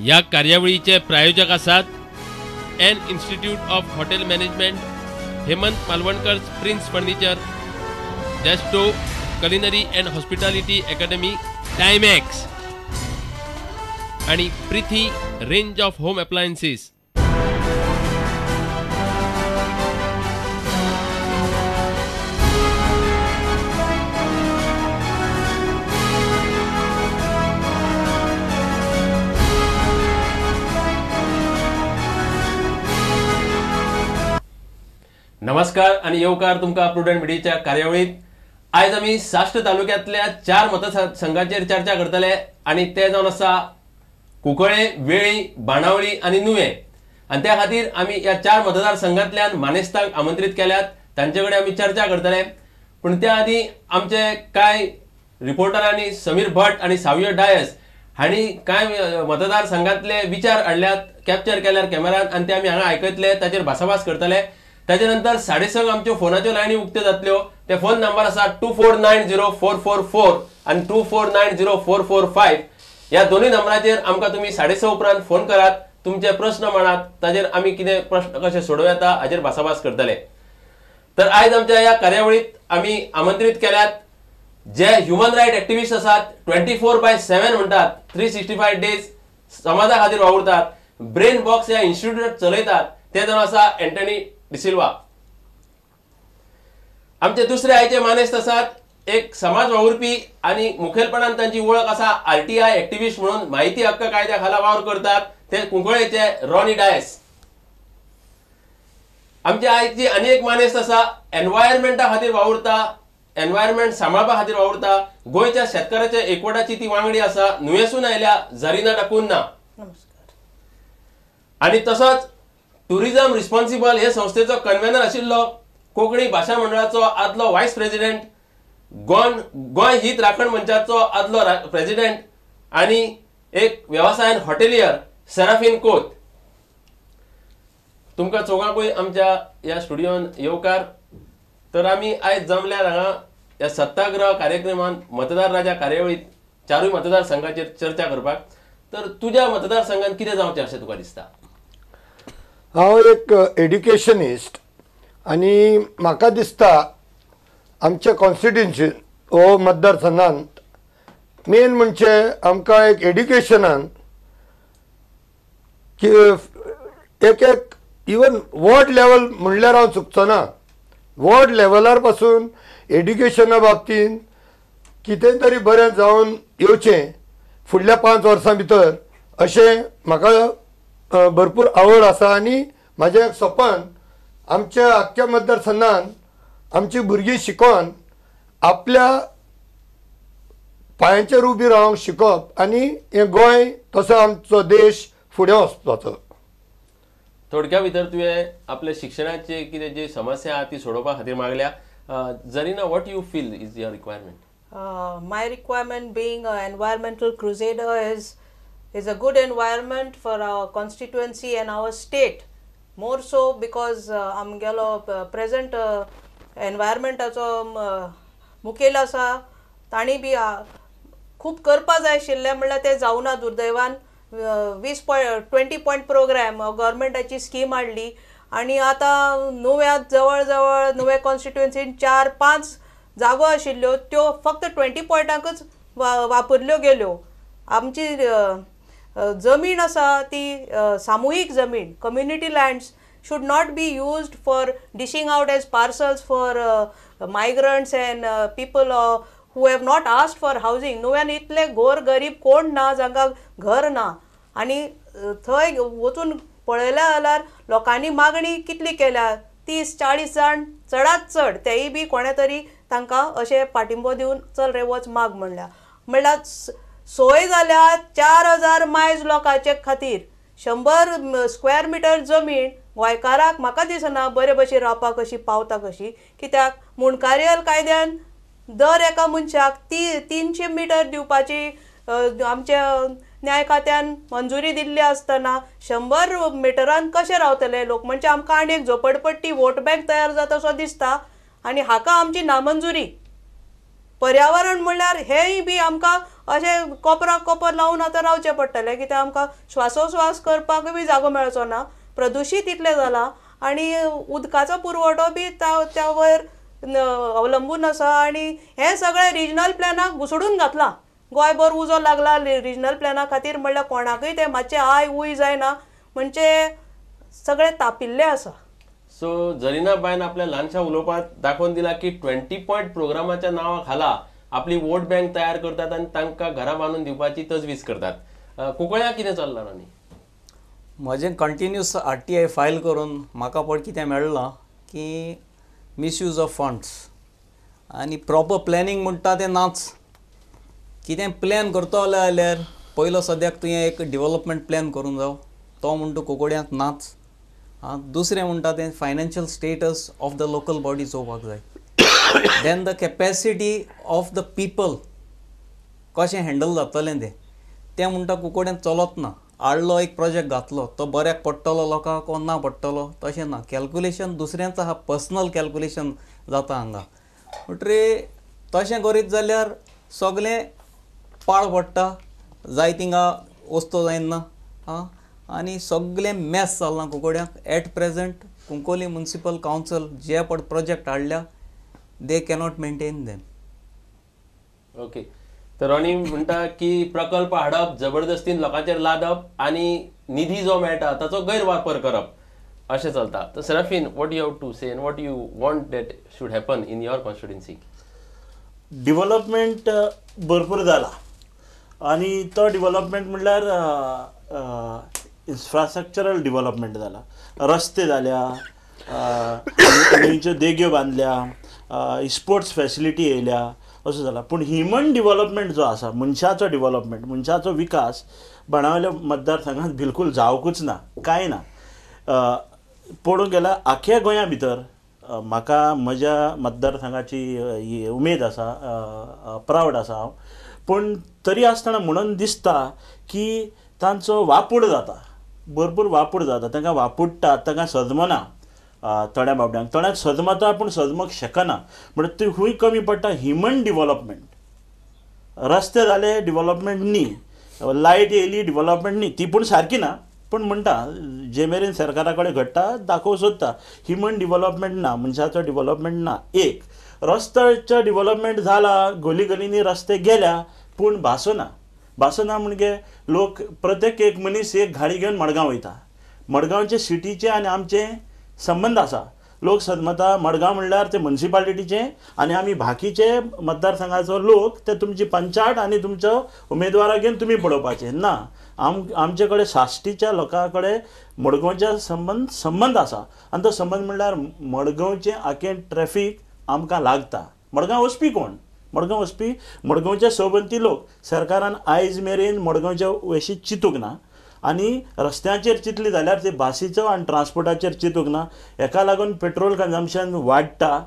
ह्या कार्यावळीचे प्रायोजक आसात N institute of hotel management, Hemant Malvankar prince furniture, Desto culinary and hospitality academy, Timex आणि Preethi range of home appliances. नमस्कार आणि येवकार तुमकां प्रुडंट मिडियाच्या कार्यावळीत. आयज आमी साश्ट तालुक्यांतल्या चार मतदारसंघाचेर चर्चा करतले आनी ते जावन आसा कुंकळे, वेळी, बाणावली आनी नुवें. आनी त्या खातीर आमी ह्या चार मतदारसंघांतल्यान मानेस्तांक आमंत्रीत केल्यात, तांचे कडेन आमी चर्चा करतले. पूण त्या आदीं आमचे कांय रिपोर्टरांनी समीर भट आनी सावियो डायस हांणी कांय मतदारसंघांतले विचार हाडल्यात, कॅप्चर केल्यार कॅमेरान, आनी ते आमी हांगा आयकतले, ताचेर भासाभास करतले. ताजे नंतर 6:30 आमच्यो फोनाच्यो लायनी उक्त्यो जातल्यो. ते फोन नंबर आसा 2490444 आनी 2490445. ह्या दोनूय नंबराचेर आमकां तुमी 6:30 उपरांत फोन करात, तुमचे प्रस्न मांडात, ताजेर आमी कितें प्रश्न कशे सोडोवं येता हाजेर भासाभास करतले. तर आयज आमच्या ह्या कार्यावळीत आमी आमंत्रीत केल्यात जे ह्युमन रायट एक्टिविस्ट आसात, 24/7 म्हणटात, 365 डेज समाजा खातीर वावुरतात, ब्रेन बॉक्स ह्या इन्स्टिट्यूट चलयतात, ते जावन आसा एंटनी डिसिल्वा. आमचे दुसरे आयचे मानेस्त आसात एक समाज वावुरपी आनी मुखेलपणान तांची वळख आसा RTI activist म्हणून, माहिती हक्क कायद्या खाला वावर करतात, ते कुंकळेचे रॉनी डायस. आमचे आयची आनी एक मानेस्त आसा एनवायरमेंटा खातीर वावुरता, एनवायरमेंट सांबाळपा खातीर वावुरता, गोंयच्या शेतकाराच्या एकवटाची ती वांगडी आसा, नुवेसून आयल्या झरिना डाकुन्हा. आनी तसोच टुरिझम रिस्पॉन्सिबल हे संस्थेचो कन्व्हेनर आशिल्लो, कोंकणी भाशा मंडळाचो आदलो व्हायस प्रेसिडेंट, गोंय हित राखण मंचाचो आदलो प्रेसिडेंट आनी एक वेवसायान हॉटेलियर सेराफीन कोत. तुमकां चौगांकूय आमच्या ह्या स्टुडियोन येवकार. तर आमी आयज जमल्यार हांगा ह्या सत्याग्रह कार्यक्रमान मतदार राजा कार्यावळीत चारूय मतदारसंघाचेर चर्चा करपाक. तर तुज्या मतदारसंघान कितें जावचें अशें तुका दिसता? हांव एक एड्युकेशनिस्ट आनी म्हाका दिसता आमच्या कॉन्स्टिट्युएन्सी हो मतदारसंघांत मेन म्हणजे आमकां एक एड्युकेशनान की एक एक इवन वॉर्ड लेवल म्हणल्यार हांव चुकचो ना, वॉर्ड लेवलार पासून एड्युकेशना बाबतींत कितें तरी बरें जावन येवचें फुडल्या 5 वर्सां भितर अशें म्हाका भरपूर आवड आसा. आनी म्हाजें एक सपन आमच्या आख्ख्या मतदारसंघान आमची भुरगीं शिकोन आपल्या पांयांचेर उबी रावंक शिकप आनी हें गोंय तसो आमचो देश फुडें वचपाचो. थोडक्या भितर तुवें आपल्या शिक्षणाचे कितें जी समस्या आहा ती सोडोवपा खातीर मागल्या. Zarina, what you feel is your requirement? My requirement being an environmental crusader is a good environment for our constituency and our state, more so because आमगेलो प्रेजेंट एनवायरमेंटाचो मुखेल आसा, तांणी बी खूब करपा जाय आशिल्लें, म्हणल्यार तें जावना दुर्दैवान. 20 पॉयंट प्रोग्राम गव्हर्मेंटाची स्कीम हाडली आनी आतां नुव्यांत जवळ जवळ नुवें कॉन्स्टिट्युएन्सीन 4-5 जागो आशिल्ल्यो त्यो फक्त 20 पॉयंटाकच वापरल्यो गेल्यो. आमची जमीन आसा ती सामुहीक जमीन, community lands should not be used for dishing out as parcels for migrants and people who have not asked for housing. नुव्यान इतले गोर गरीब कोण ना जांकां घर ना, आनी थंय वचून पळयल्या जाल्यार लोकांनी मागणी कितली केल्या, 30-40 जाण चडांत चड, तेय बी कोणें तरी तांकां अशें पाठिंबो दिवन चल रे वच माग म्हणल्या. म्हणल्यार सोय जाल्या 4000 मायज लोकांचे खातीर 100 स्क्वेअर मिटर जमीन गोंयकाराक म्हाका दिसना बरे भशेन रावपाक कशी पावता कशी, कित्याक मुंडकारियल कायद्यान दर एका मनशाक 300 मिटर दिवपाची आमच्या न्याय खात्यान मंजुरी दिल्ली आसतना 100 मिटरान कशें रावतले लोक? म्हणजे आमकां आनी एक झोपडपट्टी वोट बँक तयार जाता असो दिसता आनी हाका आमची नामंजुरी. पर्यावरण म्हणल्यार हेंय बी आमकां अशें कोपराक कोपर लावन आतां रावचें पडटलें, कित्याक आमकां श्वासोश्वास करपाक बी जागो मेळचो ना, प्रदुशीत इतलें जालां आनी उदकाचो पुरवठो बी त्या वयर अवलंबून आसा. आनी हें सगळें रिजनल प्लॅनाक घुसडून घातलां. गोंयभर उजो लागला रिजनल प्लॅना खातीर, म्हणल्यार कोणाकूय तें मातशें I ऊय जायना, म्हणजे सगळें तापिल्लें आसा. सो जरीना बायन आपल्या ल्हानशा उलोवपांत दाखोवन दिला की 20 पॉयंट प्रोग्रामाच्या नांवा खाला आपली वोट बँक तयार करतात आनी तांकां घरां बांदून दिवपाची तजवीज करतात. कुंकळ्या कितें चल्लां आनी म्हजें कंटिन्यूस RTI file करून म्हाका पड कितें मेळ्ळां की मिसयूज ऑफ फंड्स आनी प्रॉपर प्लॅनिंग म्हणटा तें नाच. कितें प्लॅन करतलो जाल्यार पयलो सद्याक तुवें एक डिवलपमेंट प्लॅन करूंक जावो, तो म्हणटा कुंकळ्यांत नाच. आं, दुसरें म्हणटा तें financial status of the local body चोवपाक जाय. Then the capacity of the people कशें हँडल जातलें तें, तें म्हणटा कुंकळ्यांत चलत ना. आडलो एक प्रोजेक्ट घातलो तो बऱ्याक पडटलो लोकांक वो ना पडटलो तशें ना. कॅल्कुलेशन दुसऱ्यांचो आहा, पर्सनल कॅल्कुलेशन जाता हांगा. म्हणटरी तशें करीत जाल्यार सगळें पाड पडटा, जाय थिंगा वस्तू जायना. आं, आनी सगळें मॅस चल्लां कुंकळ्यांक. At present Cuncolim municipal council जे पड प्रोजेक्ट हाडल्या they cannot maintain them. Okay, तर रोनी म्हणटा की प्रकल्प हाडप, जबरदस्तीन लोकांचेर लादप आनी निधी जो मेळटा ताचो गैरवापर करप अशें चलता. तर Serafin, what you have to say and what you want that should happen in your constituency? Development भरपूर जाला आनी तो डिवलपमेंट म्हणल्यार इन्फ्रास्ट्रक्चरल डिवलपमेंट जाला, रस्ते जाल्या, न्हंयच्यो देग्यो बांदल्या, स्पोर्ट्स फॅसिलिटी येयल्या, असो जाला. पूण ह्युमन डिवलपमेंट जो आसा, मनशाचो डिवलपमेंट, मनशाचो विकास बाणावले मतदारसंघात बिलकूल जावंकूच ना, कांय ना. पळोवंक गेल्यार आख्या गोंया भितर म्हाका म्हज्या मतदारसंघाची ही उमेद आसा, प्रावड आसा हांव. पूण तरी आसतना म्हणून दिसता की तांचो वापूड जाता, भरपूर वापूड जाता, तांकां वापुडटात, तांकां सजमना. थोड्या बाबड्यांक थोड्यांक सजमता पूण सजमक शकना, म्हणटा ती खूंय कमी पडटा ह्युमन डिवलपमेंट. रस्ते जाले डिवलपमेंट न्ही, लायट येयली डिवलपमेंट न्ही, ती पूण सारकी ना, पूण म्हणटा जे मेरेन सरकारा कडेन घडटा दाखोवंक सोदता. ह्युमन डिवलपमेंट ना, मनशाचो डिवलपमेंट ना. एक रस्त्याचो डिवलपमेंट जाला, गली गलींनी रस्ते गेल्या, पूण भासना. भासना म्हणजे लोक प्रत्येक एक मनीस एक गाडी घेवन मडगांव वयता. मडगांवचे सिटीचे आनी आमचे संबंद आसा. लोक सदमता मडगांव म्हणल्यार ते मुन्सिपालिटीचे आनी आमी बाकीचे मतदारसंघाचो लोक ते तुमची पंचायत आनी तुमचो उमेदवाराक घेवन तुमी पळोवपाचे ना. आमचे कडेन साश्टीच्या लोकां कडेन मडगांवच्या संबंद आसा आनी तो संबंद म्हणल्यार मडगांवचें आखें ट्रॅफीक आमकां लागता. मडगांव वचपी कोण? मडगांव वचपी मडगांवचे सोबंती लोक. सरकारान आयज मेरेन मडगांवच्या विशीं चिंतूंक ना आनी रस्त्यांचेर चिंतली जाल्यार ते बासीचो आनी ट्रान्सपोर्टाचेर चिंतूंक ना. हेका लागून पेट्रोल कन्जम्पशन वाडटा,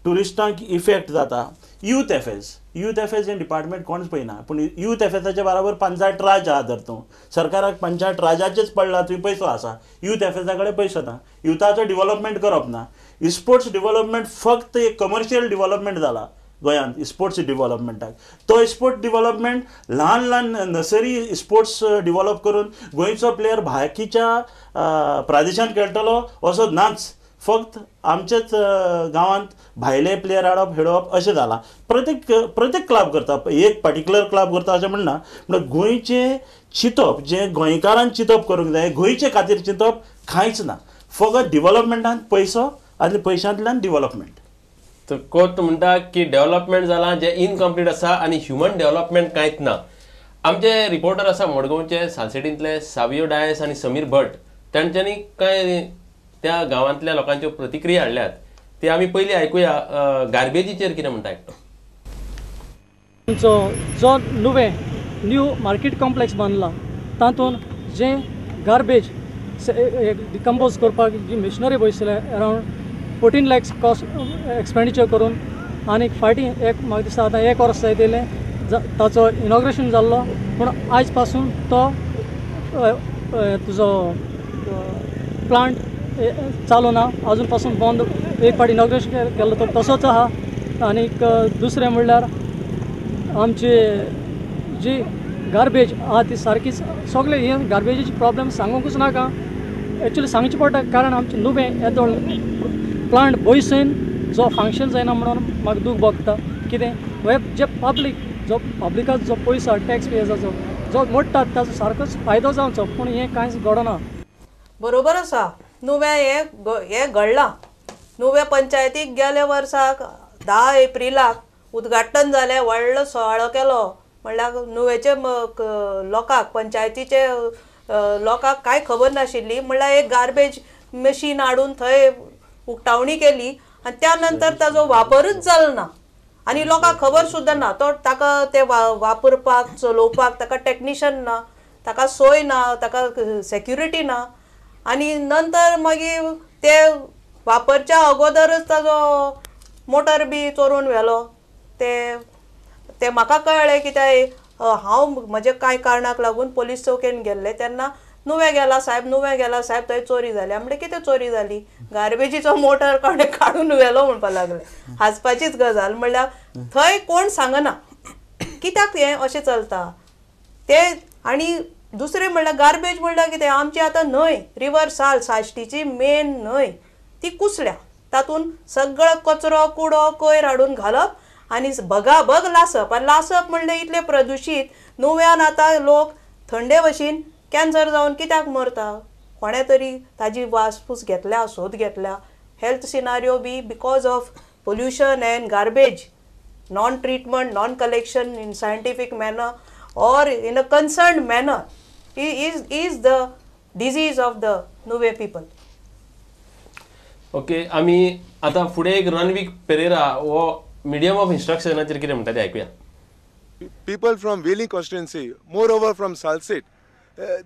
ट्युरिस्टांक इफेक्ट जाता. यूथ अफेर्स हें डिपार्टमेंट कोणच पळयना, पूण यूथ अफेर्साच्या बराबर पंचायत राज आहा. धर तूं सरकाराक पंचायत राजाचेच पडला, थंय पयसो आसा, यूथ अफेर्सा कडेन पयसो ना. युथाचो डिवलपमेंट करप ना. स्पोर्ट्स डिवलपमेंट फक्त एक कमर्शियल डिवलपमेंट जाला गोंयांत. स्पोर्ट्स डिवलपमेंटाक तो स्पोर्ट्स डिवलपमेंट ल्हान ल्हान नर्सरी स्पोर्ट्स डिवलप करून गोंयचो प्लेयर बाकीच्या प्रदेशांत खेळटलो असो नाच. फक्त आमचेच गांवांत भायले प्लेयर हाडप हेडप अशें जालां. प्रत्येक क्लब करता, एक पर्टिक्युलर क्लब करता अशें म्हणना. म्हणल्यार गोंयचें चिंतप जें गोंयकारान चिंतप करूंक जाय, गोंयचे खातीर चिंतप कांयच ना. फकत डिवलपमेंटान पयसो आनी पयशांतल्यान डिवलपमेंट. तर कोर्ट म्हणटा की डेव्हलपमेंट जालां जें इनकम्प्लीट आसा आनी ह्युमन डेव्हलपमेंट कांयच ना. आमचे रिपोर्टर आसा मडगांवचे सालसेटींतले सावियो डायस आनी समीर भट, तांच्यांनी कांय त्या गांवांतल्या लोकांच्यो प्रतिक्रिया हाडल्यात, ते आमी पयलीं आयकुया. गार्बेजीचेर कितें म्हणटा एकटो? आमचो जो नुवें न्यू मार्केट कॉम्प्लेक्स बांदला तातूंत जें गार्बेज डिकम्पोज करपाक जी मिशनरी बसयल्या अरावंड 14 lakhs cost expenditure करून आनी फाटीं एक म्हाका दिसता आतां एक वर्स जायत येयलें ताचो इनॉग्रेशन जाल्लो, पूण आयज पासून तो तुजो प्लांट चालू ना, अजून पासून बंद. एक फावट इनॉग्रेशन केल्लो तो तसोच आहा. आनीक दुसरें म्हणल्यार आमची जी गार्बेज आहा ती सारकीच सगळे हे गार्बेजीची प्रॉब्लेम सांगूंकच नाका. एक्चुली सांगचें पडटा कारण आमचें नुवें येदोळ प्लांट बयसून जो फंक्शन जायना म्हणून म्हाका दूख भोगता. कितें हे जे पब्लीक जो पब्लिकाचो जो पयसो टॅक्स पेयर्साचो जो मोडटात ताचो सारकोच फायदो जावचो, पूण हें कांयच घडना. बरोबर आसा. नुवें हें घडलां. नुवें पंचायतीक गेल्या वर्साक 10 एप्रिलाक उद्घाटन जालें, व्हडलो सुवाळो केलो. म्हणल्यार नुवेचे लोकांक, पंचायतीचे लोकांक कांय खबर नाशिल्ली. म्हणल्यार एक गार्बेज मशीन हाडून थंय उक्तावणी केली आनी त्या नंतर ताजो वापरूच जालो ना आनी लोकांक खबर सुद्दां ना. तो ताका ते वापरपाक चलोवपाक ताका टॅक्निशन ना, ताका सोय ना, ताका सेक्युरिटी ना. आनी नंतर मागीर ते वापरच्या अगोदरच ताजो मोटर बी चोरून व्हेलो. ते ते म्हाका कळ्ळें कित्याक हांव म्हज्या कांय कारणाक लागून पोलीस चौकेन गेल्लें तेन्ना नुवें गेला साहेब, नुवें गेला साहेब, थंय चोरी जाली. म्हणलें कितें चोरी जाली? गार्बेजीचो मोटर कोणें काडून व्हेलो म्हणपाक लागले. हांसपाचीच गजाल. म्हणल्यार थंय कोण सांगना कित्याक हें अशें चलता तें. आनी दुसरें म्हणल्यार गार्बेज म्हणल्यार कितें, आमची आतां न्हंय रिवर साल साश्टीची मेन न्हंय ती कुसल्या, तातूंत सगळो कचरो कुडो कोयर हाडून घालप आनी भगाभग लासप. आनी लासप म्हणल्यार इतलें प्रदुशीत. नुव्यान आतां लोक थंडे भशेन कॅन्सर जावन कित्याक मरता? कोणें तरी ताजी वासपूस घेतल्या, सोद घेतल्या. Health scenario be because of pollution and garbage, non treatment, non collection in scientific manner or in a concerned manner is the disease of the Nuvem people. Okay, आमी आतां फुडें एक रणवीक पेरेरा हो मिडियम ऑफ इन्स्ट्रक्शनाचेर कितें म्हणटा तें आयकुया. People from Velim constituency, moreover from Salcete,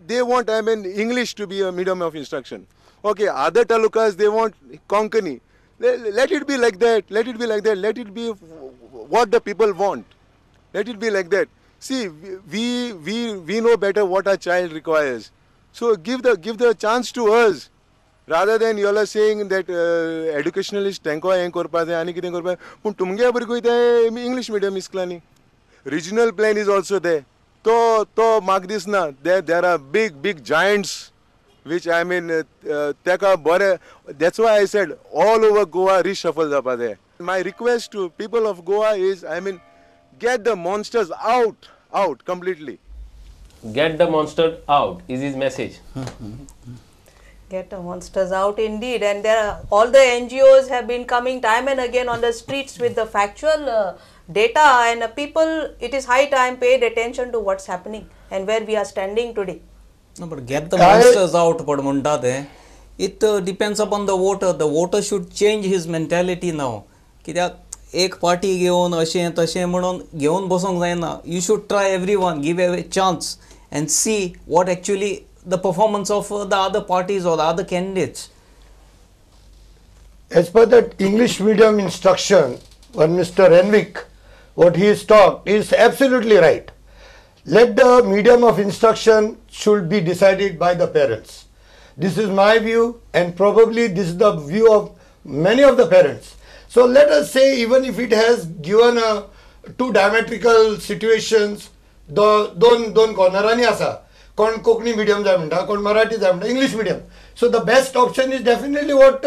they want, I mean, English to be a medium of instruction. Okay, other talukas, they want Konkani. Let it be like that, let it be like that, let it be what the people want. Let it be like that. See, we know better what our child requires. So give the chance to us, rather than you all are saying that educationalist tanko हें करपा जाय आनी कितें करपा जाय, पूण तुमगे भुरगीं ते इंग्लीश मिडियम इस्कलांनी. Regional plan is also there. तो म्हाका दिसना. There are big big giants which I mean तेका बरें. That's why I said all over Goa reshuffle जावपा जाय. My request to people of Goa is, I mean, get the monsters out completely. Get the monster out is his message. Get the monsters out indeed. And there are, all the NGOs have been coming time and again on the streets with the factual data, and people, it is high time paid attention to what's happening and where we are standing today. No, but get the monsters out, but म्हणटा ते, it depends upon the voter. The voter should change his mentality now. कित्याक एक party घेवन अशें तशें म्हणून घेवन बसूंक जायना. You should try everyone, give a chance and see what actually the performance of the other parties or the other candidates. As per that English medium instruction, when Mr. Renwick, what he has talked is absolutely right. Let the medium of instruction should be decided by the parents. This is my view, and probably this is the view of many of the parents. So let us say, even if it has given a two diametrical situations, the दोन कॉर्नरांनी आसा, कोण Konkani medium जाय म्हणटा, कोण मराठी जाय म्हणटा, English medium. So the best option is definitely what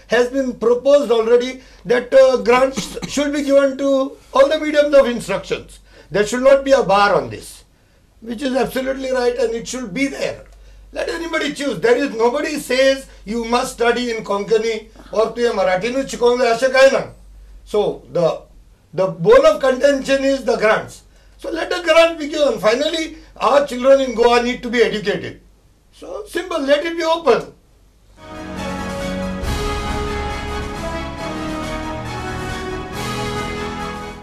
has been proposed already, that grants should be given to all the mediums of instructions. There should not be a bar on this, which is absolutely right, and it should be there. Let anybody choose. There is nobody says you must study in Konkani or तुवें मराठीनूच शिकोवंक जाय अशें कांय ना. So the bone of contention is the grants. So let the grant be given. Finally, our children in Goa need to be educated. So simple, let it be open.